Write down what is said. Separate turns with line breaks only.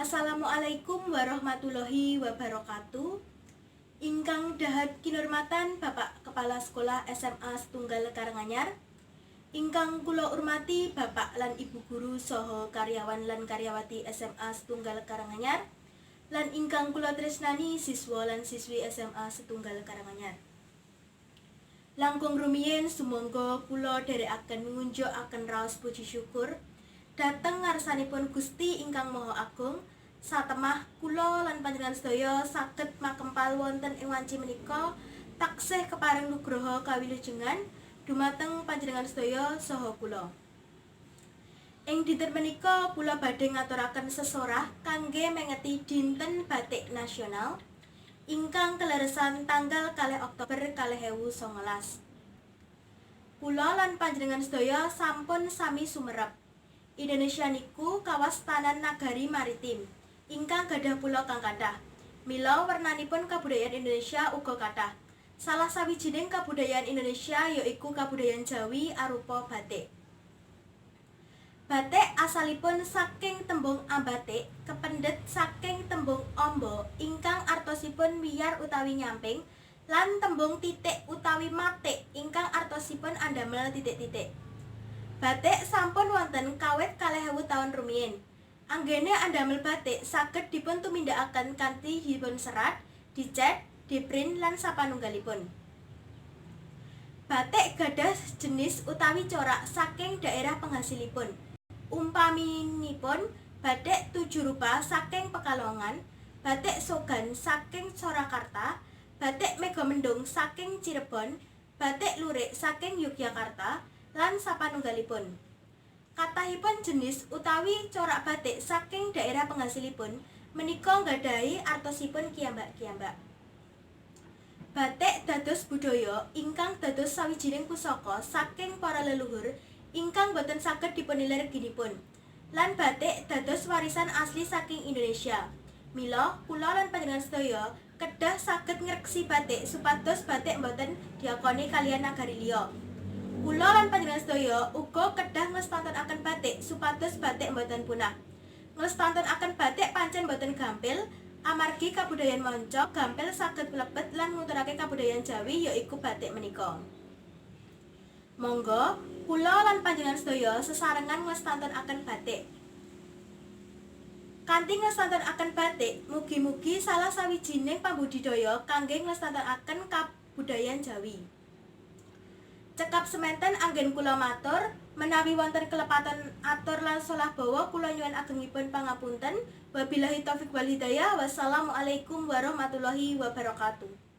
Assalamualaikum warahmatullahi wabarakatuh. Ingkang dahat kinurmatan Bapak Kepala Sekolah SMA Setunggal Karanganyar. Ingkang kula urmati Bapak lan Ibu guru saha karyawan lan karyawati SMA Setunggal Karanganyar. Lan ingkang kula tresnani siswa lan siswi SMA Setunggal Karanganyar. Langkung rumiyin sumangga kula dherekaken ngunjukaken raos puji syukur dhateng ngarsanipun Gusti ingkang Maha Agung, satemah kula lan panjenengan sedaya saged makempal wonten ing wanci menika, taksih kepareng nugroho kawilujengan dumateng panjenengan sedaya saha kula. Ing dinten menika kula badhe ngaturaken sesorah kangge mengeti Dinten Batik Nasional ingkang keleresan tanggal 2 Oktober 2019. Kula lan panjenengan sedaya sampun sami sumerep. Indonesia niku kawastanan nagari maritim ingkang gadah pulo kang kathah. Mila wernanipun kabudayan Indonesia uga kathah. Salah sawijining kabudayan Indonesia yaiku kabudayan Jawi arupa batik. Batik asalipun saking tembung ambatik, kependhet saking tembung amba ingkang artosipun wiyar utawi nyamping lan tembung titik utawi matik ingkang artosipun andamel titik-titik. Batik sampun wonten kawit 2000 taun rumiyin. Anggene andamel batik saged dipun tumindakaken kanthi dipun serat, dicet, diprint lan sapanunggalipun. Batik gadah jenis utawi corak saking daerah penghasilipun. Umpaminipun batik tujuh rupa saking Pekalongan, batik Sogan saking Surakarta, batik Megamendung saking Cirebon, batik Lurik saking Yogyakarta, lan sapanunggalipun. Kathahipun jenis utawi corak batik saking daerah penghasilipun menika nggadahi artosipun kiyambak-kiyambak. Batik dados budaya ingkang dados sawijining pusaka saking para leluhur ingkang boten saged dipunilai reginipun. Lan batik dados warisan asli saking Indonesia. Mila kula lan panjenengan sedaya kedah saged ngreksi batik supados batik boten diakoni kaliyan nagari liya. Kula lan panjenengan sedaya uga kedah nglestantunaken batik supados batik boten punah. Nglestantunaken batik pancen boten gampil, amargi kabudayan manca gampil saged mlebet lan nglunturaken kabudayan Jawi, yaiku batik menika. Monggo kula lan panjenengan sedaya sesarengan nglestantunaken batik. Kanthi nglestantunaken batik, mugi-mugi salah sawijining pambudidaya kangge nglestantunaken kabudayan Jawi. Cekap semanten anggen kula matur, menawi wonten kelepatan atur lan salah bawa, kula nyuwun agengipun pangapunten. Wabillahi taufik wal hidayah. Wassalamualaikum warahmatullahi wabarakatuh.